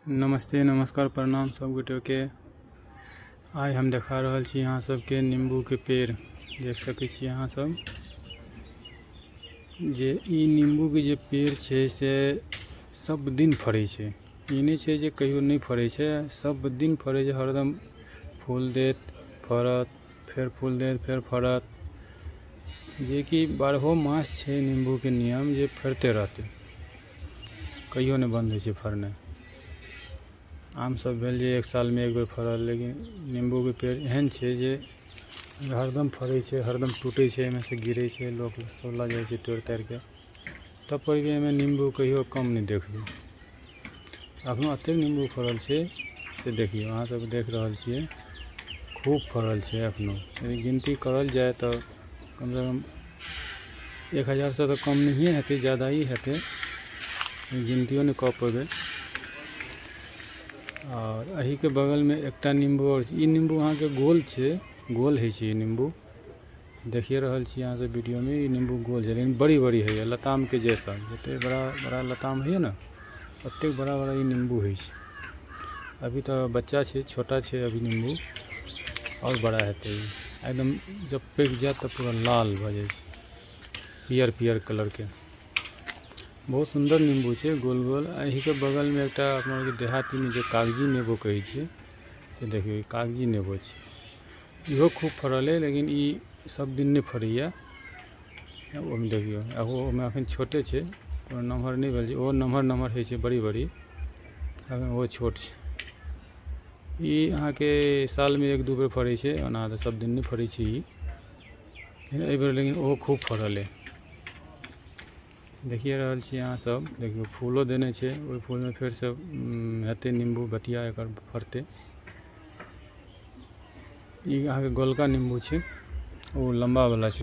नमस्ते नमस्कार प्रणाम सब गोटे के। आइ हम देखा रहल छी अहाँ सबके नींबू के पेड़। देख सकै छी अहाँ सब जे ई नींबू के जे पेड़ छै से सब दिन फड़ै छै। ई नहि छै जे कहियो नहि फड़ै छै, सब दिन फड़ै छै। हरदम फूल देत, फड़त, फेर फूल देत, फेर फड़त। जेकि बारहो मास छै नींबूके नियम जे फड़िते रहतै, कहियो नहि बन्द होइ छै फड़नाइ। आम सब भेल जे एक सालमे एक बेर फड़ल, लेकिन नींबूके पेड़ एहन छै जे हरदम फड़ै छै, हरदम टूटै छै, एहिमे से गिरै छै, लोक सब लऽ जाइ छै तोड़ि ताड़िके। तब पर भी एहिमे नींबू कहियो कम नहि देखबै। एखनो एतेक नींबू फड़ल छै से देखियौ, अहाँ सब देख रहल छियै, खूब फड़ल छै एखनो। यदि गिनती करल जाय तऽ कमसँ कम 1000 से तऽ कम नहिए हेतै, ज्यादा ही हेतै, गिनतियो नहि कऽ पेबै। आओर एहिके बगलमे एकटा नींबू आओर छै। ई नींबू अहाँके गोल छै, गोल होइ छै ई नींबू। देखिए रहल छी अहाँ सब वीडियोमे, ई नींबू गोल छै लेकिन बड़ी बड़ी होइए, लतामके जैसा। जतेक बड़ा बड़ा लताम होइए ने, ओतेक बड़ा बड़ा ई नींबू होइ छै। अभी तऽ बच्चा छै, छोटा छै अभी नींबू, आओर बड़ा हेतै ई। एकदम जब पकि जायत तऽ पूरा लाल भऽ जाइ छै, पियर पियर कलरके। बहुत सुन्दर नींबू छै, गोल गोल। एहिके बगलमे एकटा अपना आरके देहातीमे जे कागजी नेबो कहै छियै, से देखियौ, ई कागजी नेबो छै। इहो खूब फड़ल अइ, लेकिन ई सब दिन नहि फड़ैए। ओहिमे देखियौ, ओहोमे एखन छोटे छै, कोनो नमहर नहि भेल छै। ओहो नमहर नमहर होइ छै, बड़ी बड़ी, एखन ओहो छोट छै। ई अहाँके सालमे एक दू बेर फड़ै छै, ओना तऽ सब दिन नहि फड़ै छै ई। लेकिन एहिबेर लेकिन ओहो खूब फड़ल अइ। देखिए रहल छी अहाँ सब, देखियौ फूलो देने छै। ओहि फूलमे फेरसँ हेतै नींबू, बतिया एकर फड़तै। ई अहाँके गोलका नींबू छै, ओ लम्बा वाला छै।